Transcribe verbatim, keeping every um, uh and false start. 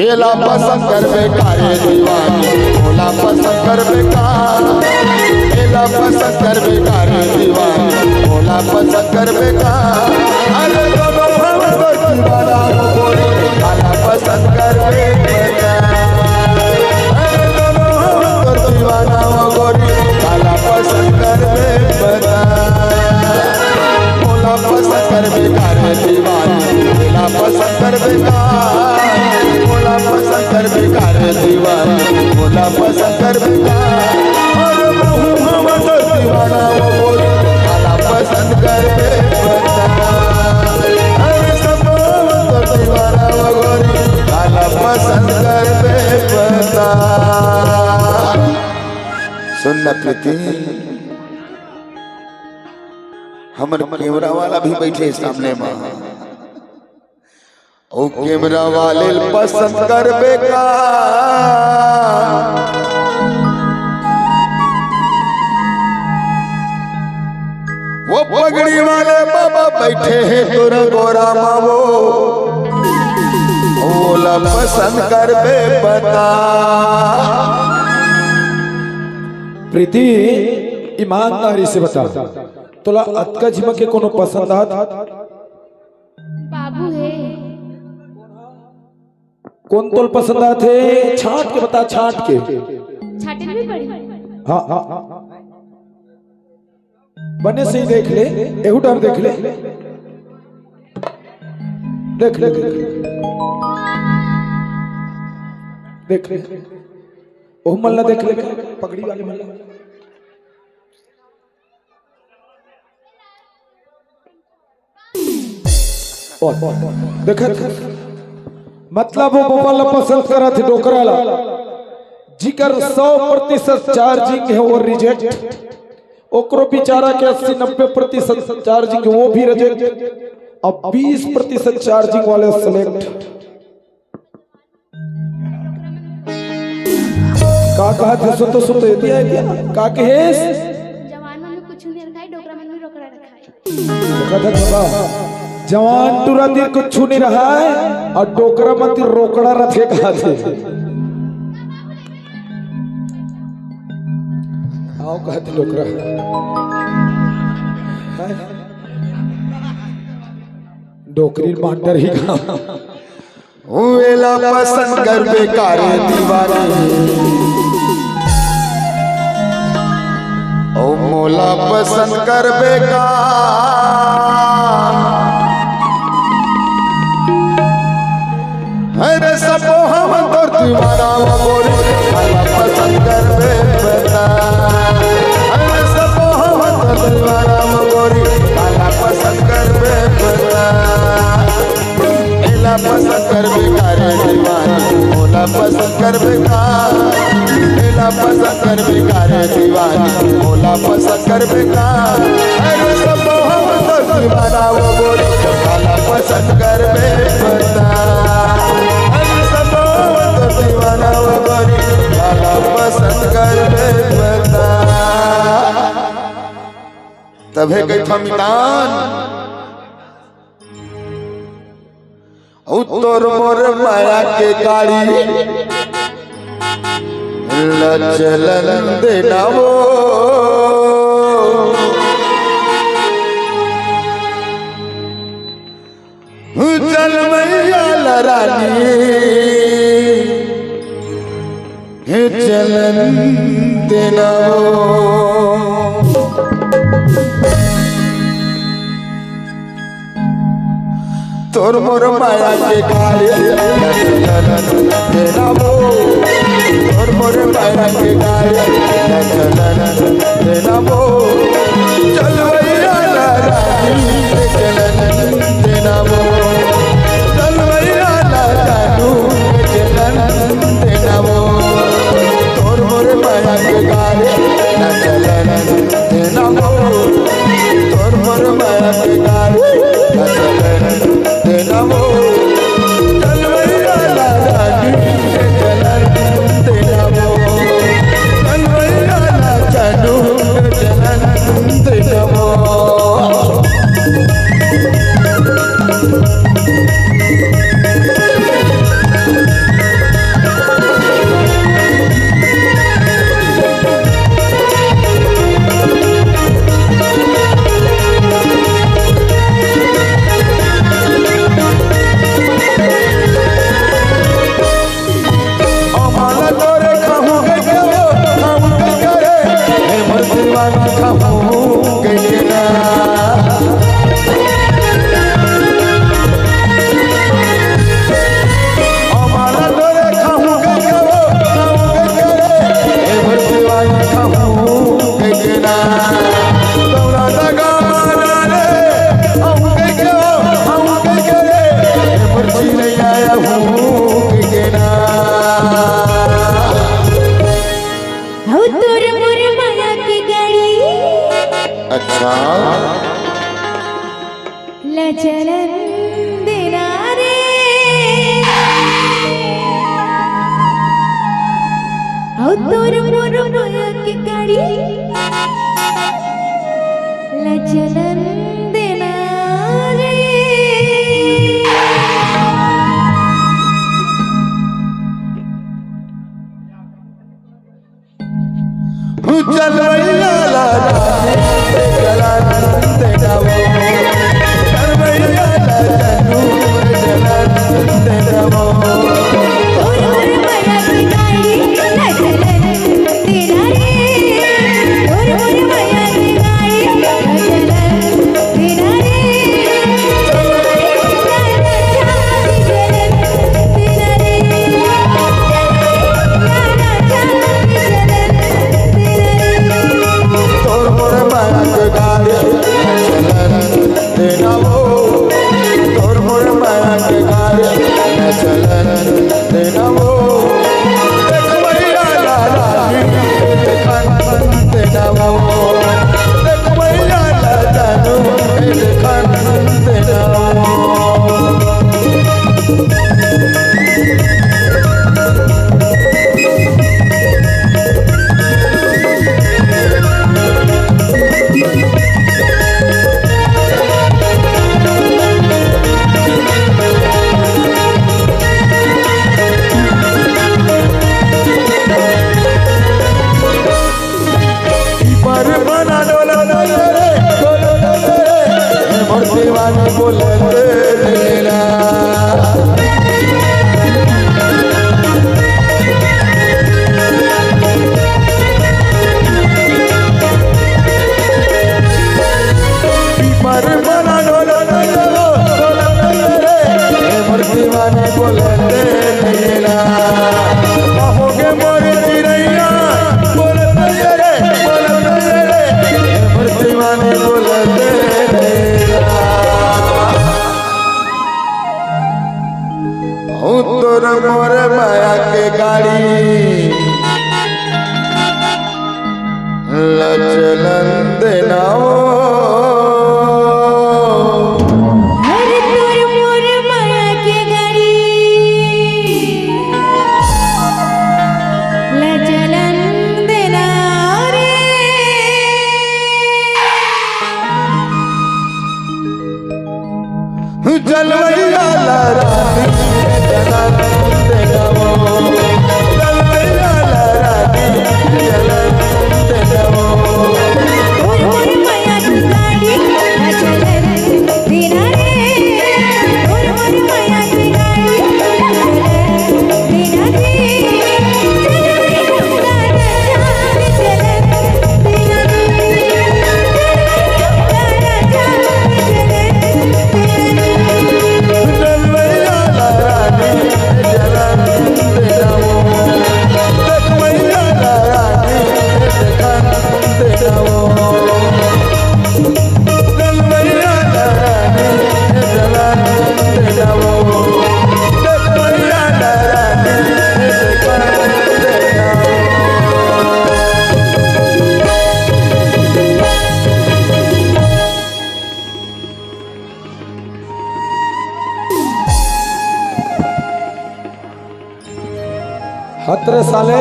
एला पसंद करबे का रे दीवानी, मोला पसंद करबे का। एला पसंद करबे का रे दीवानी, मोला पसंद करबे का। अरे दोनों हम तो दीवाना हो गोरी, काला पसंद करबे का। अरे दोनों हम तो दीवाना हो गोरी, काला पसंद करबे का। मोला पसंद करबे का रे दीवानी, मोला पसंद करबे का। मोला पसंद करबे का रे दीवानी, मोला पसंद करबे का। अरे महूं हवं तोर दीवाना वो गोरी, काला पसंद करबे बता। अरे सब हवं तोर दीवाना वो गोरी, काला पसंद करबे बता। सुन न प्रीति, हमर कैमरा वाला भी बैठे हे सामने मा। ओ कैमरा वाले ल पसंद करबे का? वो पगड़ी वाले बाबा बैठे हे तोर गोरा मा वो, ओला पसंद करबे बता। प्रीति, ईमानदारी से बता, तोला अतका झिमा के कोनो पसंद आत? बाबू हे। कोन तोल पसंद आथे? छांट के बता, छांट के। छाटे भी पड़ी। हाँ, हाँ। बने सही देख ले, एहू डर देख ले। देख ले, देख ले। देख ले। ओह मन ला देख ले, पगड़ी वाले मन ला। और देखत, मतलब वो बबा ला पसंद करत हे, डोकरा ला, जिकर सौ प्रतिशत चार्जिंग हे वो रिजेक्ट, ओकरो बेचारा के अस्सी नब्बे प्रतिशत चार्जिंग हे वो भी रिजेक्ट, अब बीस प्रतिशत चार्जिंग वाले सिलेक्ट। का कहत हे? सुन तो, सुन तो, एती आय क्या? का कहेस? जवान मन में कुछु नइ रखाय, डोकरा मन में रोकड़ा रखाय। देखत हस बाबा, जवान टूरा तीर कुछु नइ रहाय अउ डोकरा मन तीर रोकड़ा रथे कहत हे। आओ कहत हे डोकरा। हैं? डोकरी मास्टर ही का। एला पसंद करबे का रे दीवानी, ओ मोला पसंद करबे का? अरे सबो हम तोर दीवाना वो गोरी, काला पसंद करबे बता। अरे सबो हम तोर दीवाना वो गोरी, काला पसंद करबे बता। एला पसंद करबे का रे दीवानी, मोला पसंद करबे का? एला पसंद करबे का रे दीवानी, मोला पसंद करबे का? अरे सबो हम तोर दीवाना वो गोरी, काला पसंद करबे बता। अरे सबो हम तोर दीवाना वो गोरी, काला पसंद करबे बता। तभे कहिथंव मितान, अउ तोर मोर माया के गाड़ी ल चलन देना वो। चल मैया ल रानी, हे चलन देना वो। तोर मोर माया के गाड़ी ल चलन देना वो। तोर मोर माया के गाड़ी ल चलन देना वो। चल भैया ला रानी चलन देना वो। चल भैया ला जानू चलन देना वो। तोर मोर माया के गाड़ी ल चलन देना वो। तोर मोर माया के गाड़ी ल चलन देना वो। चल भैया ला रानी चलन देना वो। चल भैया ला जानू चलन देना वो। देना रे, अउ तोर मोर मया के गाड़ी ला चलन देना रे। चलवैया ला चलन देना वो, चलवैया ला चलन देना वो। तोर मोर मया के गाड़ी चलन देना वो, तोर मोर मया के गाड़ी चलन देना वो। देख भैया लाला जी, देखन देना वो, देख भैया लाला जी, देखन देना वो। पर बना डोला डोला रे, डोला डोला रे, मोर दीवानी बोले तेरा। पर बना डोला डोला रे, मोर दीवानी बोले तेरा। हो गे मोर चिरैया, बोले तेरा रे, बोले तेरा रे, मोर दीवानी बोले तेरा। हूँ तोर मोर मया के गाड़ी ला चलन देना वो। अरे तोर मोर मया के गाड़ी ला चलन देना रे। जलवैया ला रानी, जलन देना वो। जलवैया ला रानी, जलन देना वो। तोर मोर मया के गाड़ी ला चलन देना रे। तोर मोर मया के गाड़ी ला चलन देना रे। हतरे साले।